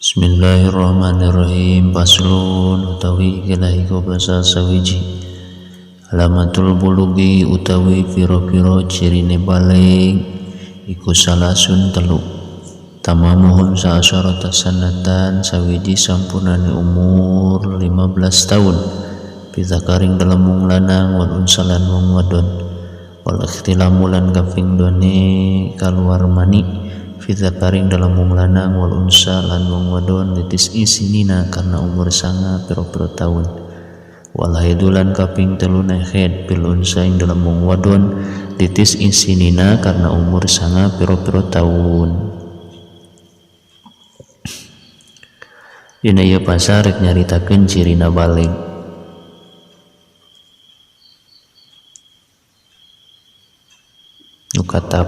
Bismillahirrahmanirrahim. Faslun utawi ikilah iku pasal sawiji. Alamatul bulugi utawi piro-piro cirine balig iku salasun telu. Tamamuhum sa'asyarata sanatan sawiji sampurnane umur 15 tahun. Bizakaring dalam wong lanang wal unsa lan wong wadon. Wal ikhtilamu lan kaping duane kaluar mani. Fizakaring dalam wong lanang wal unsa lan wong wadon litis isinina karena umur sanga piro-piro tahun. Wal haidulan kaping teluna haid bil unsa ing dalam wong wadon litis isinina karena umur sanga piro-piro tahun. Dina ieu pasal rek nyaritakeun cirina balig. Nu kata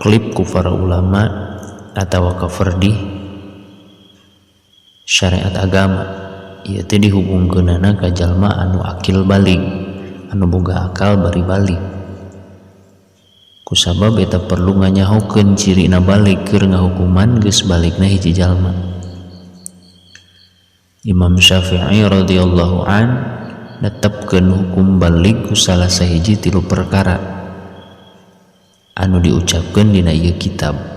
klip ku para ulama atawa kaferdi syariat agama ieu teh dihubungkeunana ka jalma anu akil balig, anu boga akal bari balig. Kusabab eta perlu nganyahokeun cirina balig keur ngahukuman geus baligna hiji jalma. Imam Syafi'i radhiyallahu an netepkeun hukum balig ku salah sahiji tilu perkara anu diucapkeun dina ieu kitab.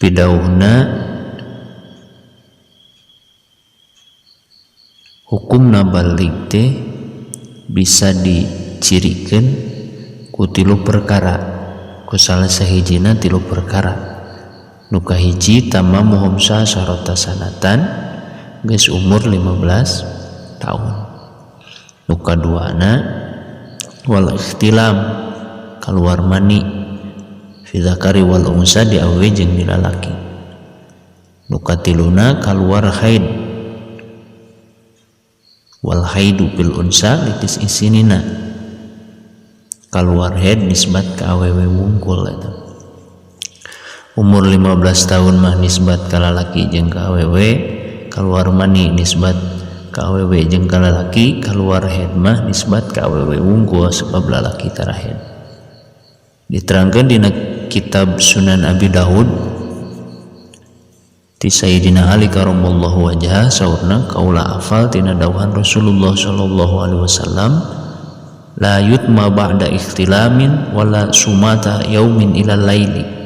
Pidauhna hukumna balig teh bisa dicirikeun ku tilu perkara, ku salah sahijina tilu perkara. Nu kahiji tamamuhum sa'asyarata sanatan geus umur 15 tahun. Nu kaduana wal ikhtilam kaluar mani fi dzakari wal unsa di awewe jeung di lalaki. Nu katiluna kaluar haid wal haidu bil unsa litis isinina kaluar haid nisbat ka awewe wungkul eta. Umur 15 tahun mah nisbat ka lalaki jeung ka awewe, kaluar mani nisbat ka awewe jeung ka lalaki, kaluar haid mah nisbat ka awewe wungkul sebab lalaki tara haid. Diterangkan dina kitab Sunan Abi Dawud ti Sayyidina Ali karamallahu wajhah saurna kaula hafal tina dawuhan Rasulullah sallallahu alaihi wasallam la yutma ba'da ikhtilamin wala sumata yaumin ila laili.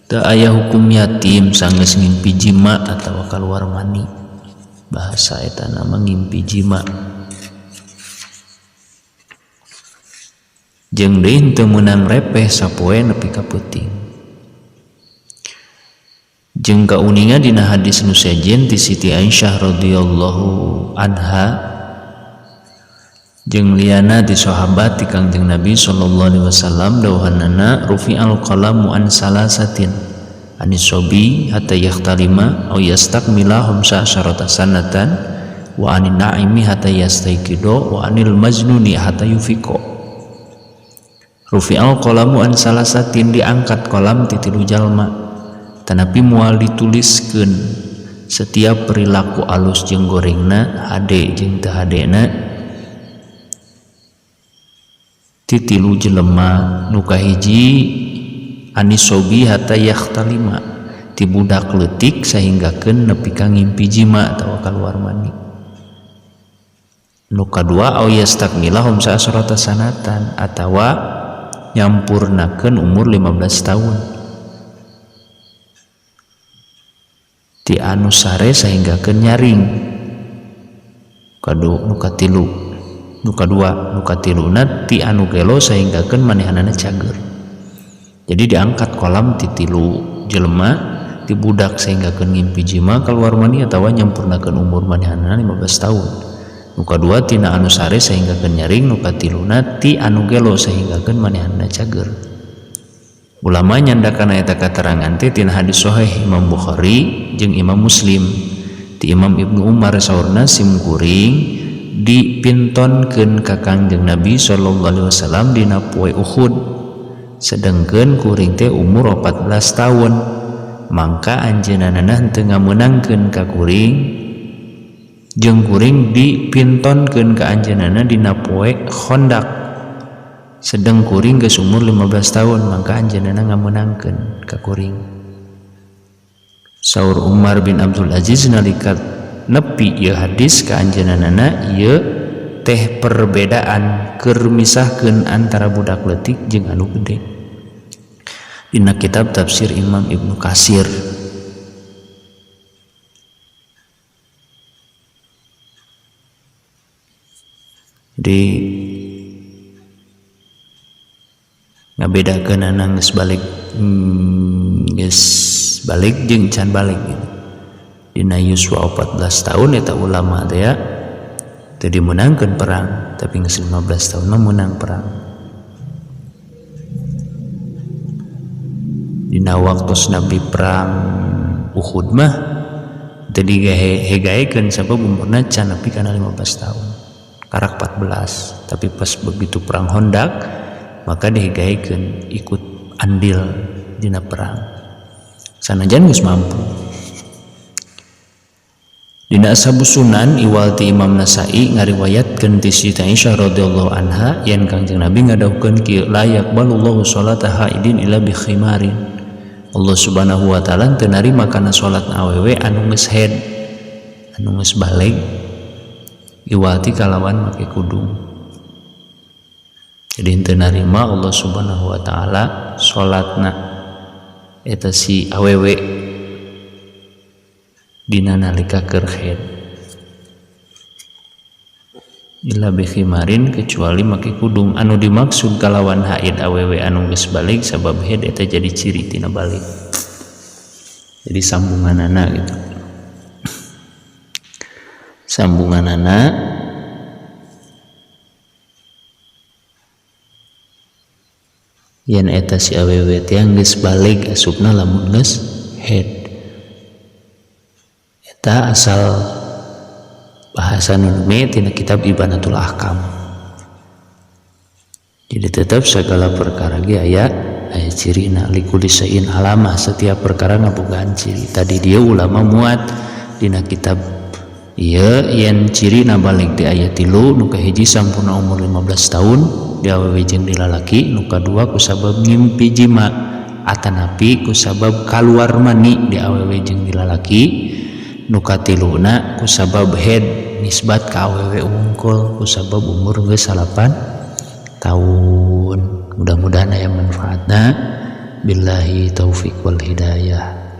Teu aya hukum yatim sanggeus ngimpi jima atawa kaluar mani. Bahasa eta nama ngimpi jima. Jeung deui teu meunang repeh sapoe nepi ka peuting. Jeung kauninga dina hadis nu sejen ti Siti Aisyah radhiyallahu anha jeung liyana ti sahabat ti Kangjeng Nabi sallallahu alaihi wasallam dawuhanana rufi'al qalamu an salasatin anis sobi hatta yahtalima aw yastakmila khamsa asyarata sanatan wa anin na'imi hatta yastaiqido wa anil majnuni hatta yufiqo. Rufi'al qalamu an salasatin diangkat kolam ti tilu jalma tanapi moal dituliskeun setiap perilaku alus jeung gorengna hade jeung teu hadena ti tilu jelema. Nu kahiji anisobi hatta yahtalima ti budak leutik sahinggakeun nepi ka ngimpi jima atawa kaluar mani. Nu kadua au yastakmila khamsa asyarata sanatan atawa nyampurnakeun umur 15 tahun ti anu sare sahinggakeun nyaring. Kadu nu katilu nu kadua nu katiluna ti anu gelo sahinggakeun manehanana cager. Jadi diangkat kolam ti tilu jelema ti budak sahinggakeun ngimpi jima kaluar mani atawa nyampurnakeun umur manehanana 15 tahun. Nu kadua tina anu sare sahinggakeun nyaring, nu katiluna ti anu gelo sahinggakeun manehanana cager. Ulama nyandakana eta katerangan teh tina hadis sahih Imam Bukhari jeung Imam Muslim ti Imam Ibnu Umar saurna simkuring dipintonkeun ka Kangjeng Nabi sallallahu alaihi wasallam dina poe Uhud sedengkeun kuring teh umur 14 tahun mangka anjeunna henteu ngameunangkeun ka kuring Jeung kuring dipintonkeun ka anjeunna dina poe Khandaq. Sedeng kuring geus umur 15 tahun mangka anjeunna ngameunangkeun ka kuring. Saur Umar bin Abdul Aziz nalika nepi ieu hadis ka anjeunna ieu teh perbedaan keur misahkeun antara budak leutik jeung anu gede. Dina kitab tafsir Imam Ibnu Katsir. Jadi ngabedakeun anang geus balik geus balik jeung can balik gitu. Dina yuswa 14 tahun eta ulama teh ya teu dimeunangkeun perang, tapi geus 15 tahun mah meunang perang. Dina waktu Nabi perang Uhud mah teu dihegaekeun sabab umurna can nepi kana 15 tahun. Karak 14, tapi pas begitu perang Khandaq maka dihegaekeun ikut andil dina perang. Sanajan geus mampu. Dina Ashabus Sunan iwal ti Imam Nasai ngariwayatkeun ti Siti Aisyah radhiyallahu anha yen Kangjeng Nabi ngadawuhkeun kieu la yaqbalullahu salata haidin illa bi khimarin. Allah Subhanahu wa taala teu narima kana salat awewe anu geus haid, anu geus balig iwati kalawan make kudung. Jadi henteu narima Allah Subhanahu wa taala salatna eta si awewe dina nalika keur haid. Illa bi khimarin kecuali make kudung. Anu dimaksud kalawan haid awewe anu geus balig sabab haid eta jadi ciri tina balig. Jadi sambunganana gitu. Sambunganana yen eta si awewe teh geus balig asupna lamun geus haid. Eta asal bahasa nu tina kitab Ibanatul Ahkam. Jadi tetap segala perkara ge aya cirina, likulli syai'in alamah, setiap perkara ngabogaan ciri. Tadi dia ulama muat dina kitab ieu yen cirina balik di ayat 3 nu kahiji sampurna umur 15 tahun di awewe jeung di lalaki, nu kadua kusabab ngimpi jima atanapi kusabab kaluar mani di awewe jeung di lalaki, nu katiluna kusabab head nisbat ka awewe wungkul kusabab umur geus 8 tahun. Mudah-mudahan aya manfaatna. Billahi taufik wal hidayah.